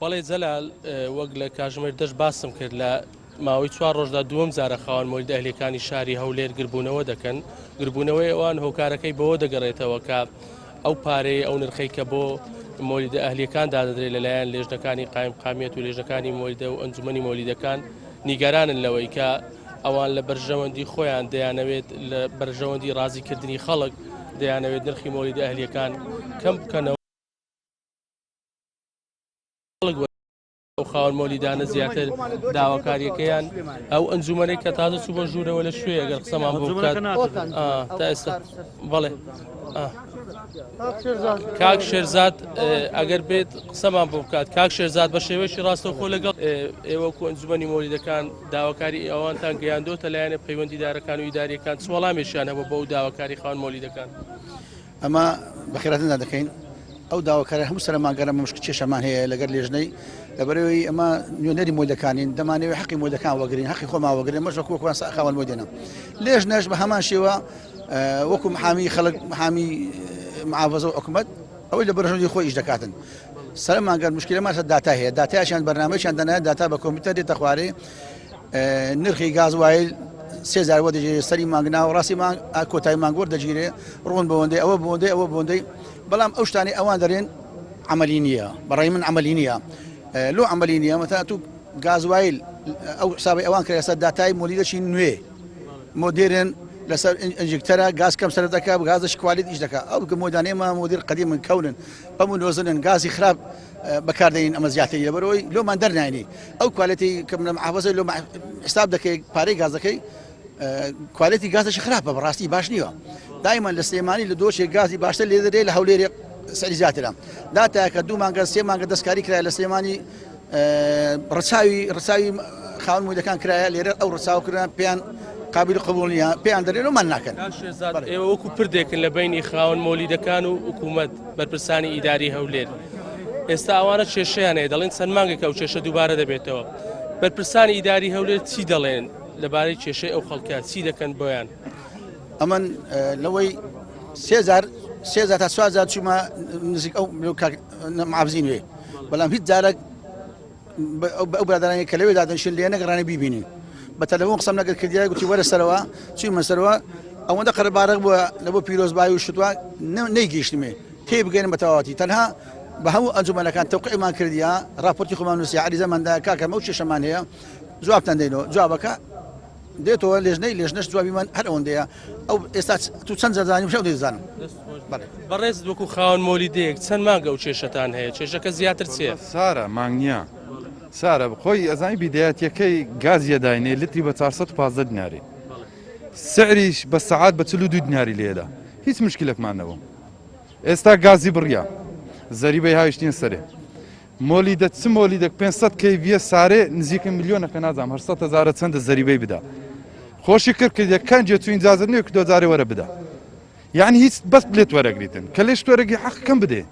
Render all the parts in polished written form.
بەڵێ جەلال، وەک لە کاژمێر دەش باسم کرد لە ماوەی چوار ڕۆژدا دووەم جارە خاوەن مۆلیدە ئەهلیەکانی شاری هەولێر گربوونەوە دەکەن، گربوونەوەی ئەوان هۆکارەکەی بەوە دەگەڕێتەوە کە ئەو پارەی ئەو نرخەی کە بۆ مۆلیدە ئەهلیەکان دادەدرێت لەلایەن لێژنەکانی قایمقامیەت و لێژنەکانی مۆلیدە و ئەنجومەنی مۆلیدەکان نیگەرانن لەوەی کە ئەوان لە بەرژەوەندی خۆیان دەیانەوێت لە بەرژەوەندی ڕازیکردنی خەڵک دەیانەوێت نرخی مۆلیدە ئەهلیەکان کەم بکەنەوە. ئەو خاوەن مۆلیدانە زیاتر داواکاریەکەیان ئەو ئەنجومەنەی کە تازە چوو بۆ ژوورەوە لە شوێ ئەگەر قسەمان بۆ بکات تا ئێستا بەڵێ کاک شێرزاد ئەگەر بێت قسەمان بۆ بکات کاک شێرزاد بە شێوەیەکی ڕاستەوخۆ لەگەڵ ئێوە کو ئەنجومەنی مۆلیدەکان داواکاری ئەوانتان گەیاندۆتە لایەنە پەیوەندیدارەکان و ئیداریەکان چ وەڵامێکیان هەبوو بەو داواکاری خاوەن مۆلیدەکان؟ ئەمە بەخێراتندا دەکەین ئەو داواکارە هەموو سەرمانگەرە مشک کێشەمان هەیە لەگەر لێژنەی لەبەرەوەی ئەمە نوێنەری مۆدەکانین دەمانەوەی حەقی مۆدەکان وەگرین حەقی خۆمان وەگرین مەش وەکو وەکوان خاوەن مۆدێنە لێژنەش بە هەمان شێوە وەکو محامی خەڵک محامی معاوەزە و حکومەت ئەوەی لە بەرژەوەندی خۆی ئیش دەکاتن سەرمانگەر مشکلەمان سەر داتا هەیە داتایشیان بەرنامەیان دەنایە داتا بە کۆمپیوتەر دێتە خوارێ نرخی گاز وایل سێزار وەدەگیرێ سەری مانگ ناوەڕاستی مانگ کۆتای مانگ وەردەگیرێ ڕۆن بەوەندەی ئەوە بۆندەی ئەوە بۆندەی بەڵام ئەو شتانی ئەوان دەرێن عملی نییە بەڕای من عملی نییە لۆ عملی نییە مەتا تو گازوایل ئەو حسابی ئەوان کرا سەر داتای مۆلیدەکی نوێ مۆدێرن لەسەر ئینجکتەرە گاز کەم سەر دەکا گازش کوالیت ئیش دەکا ئەو مۆدانەی ئێمە مۆدیر قەدیمن کەونن بەم و نۆزنن گازی خراپ بەکاردێنین ئەمە زیاتری لەبەرەوەی لۆمان دەرناینی ئەو کوالێتی کە لە محافظەی لۆ حساب دەکەی پارەی گازەکەی کوالێتی گازێکی خراپە بەڕاستی باش نییە دایما لە سلێمانی لە دۆشێ گازی باشتر لێ دەدرێت لە هەولێرێ سەری زیاترە داتایەکە دوو مانگە سێ مانگە دەستکاری کرای لە سلێمانی ڕچاوی ڕچاوی خاون مودەکان کرایە لێرە ئەو ڕچاو کران پێیان قابل قبول نییە پێیان دەرێن و من ناکەن ئێوە وەکو پردێکن لە بینی خاوەن مۆلیدەکان و حکوومەت بەرپرسانی ئیداری هەولێر ئێستا ئەوانە کێشەیان هەیە دەڵێن چەند مانگێکە ئەو کێشە دووبارە دەبێتەوە بەرپرسانی ئیداری هەولێر چی دەڵێن لەبارەی کێشەی ئەو خەڵکە چی دەکەن بۆیان؟ ئەمن لەوەی سێزار سێزار تا چوارجار چوومە نزیک ئەو معافزی نوێ بەڵام هیچ جارێک ئەو برادرانی کە لەوێ دادەنیشن لێ نەگەڕانە بیبینین بە تەلەفۆن قسەم لەگەر کردیای گوتی وەرە سەرەوە چوومە سەرەوە ئەوەندە قەرەبارەک بووە لە بۆ پیرۆزبایی و شتوە نەیگەیشتمێ تێی بگەین بە تەواوەتی تەنها بە هەموو ئەنجومەنەکان تەوقیعمان کردیە راپۆرتی خۆمان نووسی عەریزەمان دا کاکە ئەو کێشەمان هەیە جوابتان دەینەوە جوابەکە دێتەوە لێژنەی لێژنەش جوابیمان هەر ئەوەندەیە ئەو ئێستا تو چەند جار زانیم شەو دەزانم بەڕێز وەکو خاوەن مۆلیدەیەک چەند مانگە ئەو کێشەتان هەیە کێشەکە زیاتر چییە؟ سارە مانگ نییە سارە خۆی ئەزانی بیدایەتیەکەی گاز یەداینێ لتری بە 415 دیناری سعریش بە سەعات بە 42 دیناری لێدا هیچ مشکلێکمان نەبوو ئێستا گازی بڕیا زەریبەی هاویشتین سەرێ مۆلیدە چ مۆلیدەک 500 کەیڤە سارێ نزیکە ملیۆنەکە نازانم 800 هزارە چەندە زەریبەی بدا خۆشی کرد کردە کەنجێ تو ئینجازت نییە کە دۆجارێ وەرە بدا یعنی هیچ بەس لێت وەرەگریتن کە لێش وەرەگی حەق کەم بدێ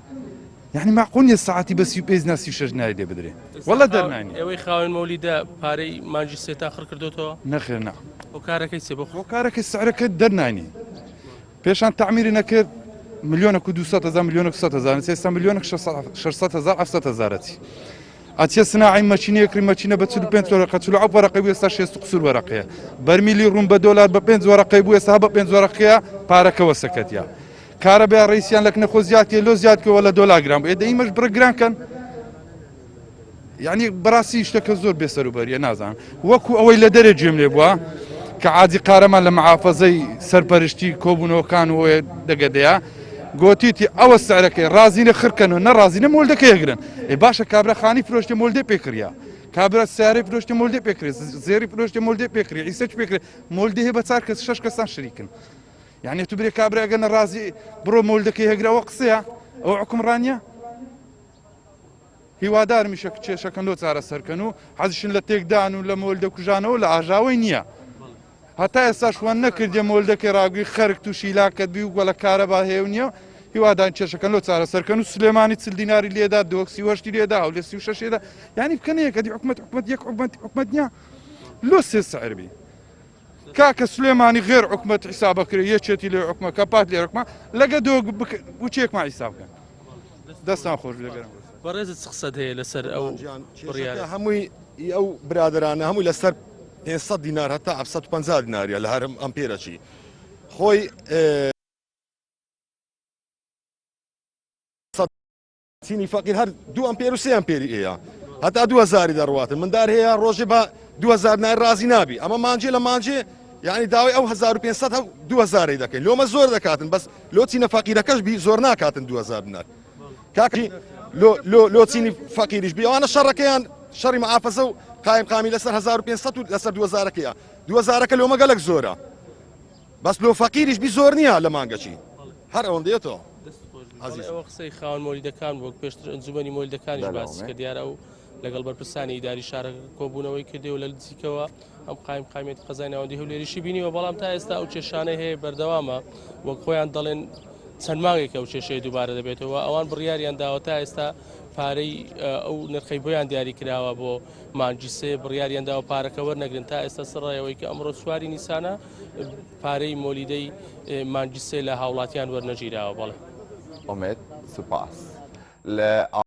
یعنی معقول نییە ساعتی بە 35 نا 36 نای لێ بدرێ وەڵا دەرنانی ئێوەی خاوەن مۆلیدە پارەی مانگی سێتان خڕ کردوتەوە نەخێر نا هۆکارەکەی چیە بۆ هۆکارەکەی سعرەکە دەرنانی پێشان تەعمیری نەکرد ملیۆنەک و 200 هەزار ملیۆنەک و 100 هەزار ئێستا ملیۆنەک 600 هەزار 700 هەزار ئەچی ئەچێ سناعی مەچینەیە کڕی مەچینە بە 45 وەرەقە 47 وەرەقەی بوو ئێستا 60 قسوور وەرەقەیە بەرمیلی ڕوون بە دۆلار بە 5 وەرەقەی بوو ئێستا بە 5 وەرەقەیە پارەکە وەسەکەتیە کارەبا ڕیسیان لەکنە خۆ زیاد کێ لۆ زیاد کەوە لە دۆلار گران بوو ئێ دەیمەش بڕە گران کەن یانی بەڕاستی شتەکە زۆر بێسەروبەریە نازانم وەکو ئەوەی لە دەرێ گوێم لێ بووە کە عادی قارەمان لە معافەزەی سەرپەرشتی کۆبوونەوەکان و دەگەدەیە گۆتیتی ئەوە سعرەکەی ڕازینە خرکەن و نەڕازینە مۆلدەکە یەگرن ئێ باشە کابرا خانی فرۆشتێ مۆلدێ پێکریا کابرا سیارەی فرۆشتێ مۆلدێ پێکرێ زێری فرۆشتێ مۆلدێ پێکرێ ئیسەچ پێکرێ مۆلدێ هەیە بە چار کەس شەش کەسان شریکن یعنی تو برێ کابرا ئەگەر نەڕازی بڕۆ مۆلدەکەی هەگرەوە قسەیە ئەو حکومڕانیە هیوادارمیشە کێشەکەن لۆ چارەسەرکەن و حەزیشن لە تێکدان و لە مۆلدە کوژانەوە لە ئاژاوەی نییە. هەتا ئێستاش وان نەکردیە مۆلدەکەی ڕاگوی خەرک تووشی لاکەت بی و گوەلە کارەبا هەیە و نییە هیوادان کێشەکەن لۆ چارەسەرکەن و سلێمانی چل دیناری لێدا دۆک 38 لێدا هەولێر 36 لێدا یانی بکەنە یەک ئەدی حکومەت حکومەت یەک حکومەت حکومەت نییە لۆ سێ سعر بی کاکە سلێمانی غێر حکومەت حیسابەکرێ یەکێتی لێ حکومەکە پات لێ حکومە لەگە دۆک وچێکمان حیساب بکەن. دەستان خۆش بێ گەرم. بەڕێزت چ قسەت هەیە لەسەر ئەو بڕیارە؟ هەمووی ئەو برادەرانە هەمووی لەسەر 500 دینار هەتا 750 دیناریە لە هەر ئەمپێرەکی خۆی چینی فەقیر هەر دوو ئەمپێر و سێ ئەمپێری هەیە هەتا 2000 دەڕواتن مندار هەیە ڕۆژێ بە 2000 نای ڕازی نابی ئەمە مانجێ لە مانجێ یعنی داوای ئەو 1500 هەو 2000 دەکەین لۆمە زۆر دەکاتن بەس لۆ چینە فەقیرەکەش بی زۆر ناکاتن 2000 دینار کاکی لۆ لۆ لۆ چینی فەقیریش بی ئەوانە شەڕەکەیان شەڕی معافەزە و قایم قامی لەسەر 1500 و لەسەر 2000ەکەیە 2000ەکە لۆمە گەلک زۆرە بەس لۆ فەقیریش بی زۆر نییە لە مانگەچی هەر ئەوەندەیەتەوە. دەست خۆش بێت. بەڵێ ئەوە قسەی خاوەن مۆلیدەکان بوو، وەک پێشتر ئەنجومەنی مۆلیدەکانیش باسی کرد، دیارە ئەو لەگەڵ بەرپرسانی ئیداری شارەکە کۆبوونەوەی کردی و لە نزیکەوە ئەم قایم قامیەتی قەزای ناوەندی هەولێریشی بینیوە، بەڵام تا ئێستا ئەو کێشانەی هەیە بەردەوامە، وەک خۆیان دەڵێن چەند مانگێکە ئەو کێشەیە دووبارە دەبێتەوە، ئەوان بڕیاریان داوە تا ئێستا پارەی ئەو نرخەی بۆیان دیاری کراوە بۆ مانگی سێ بڕیاریان داوە پارەکە وەرنەگرن، تا ئێستا سەرڕای ئەوەی کە ئەمڕۆ چواری نیسانە پارەی مۆلیدەی مانگی سێ لە هاوڵاتیان وەرنەگیراوە. بەڵێ. ئومێد سوپاس. لە.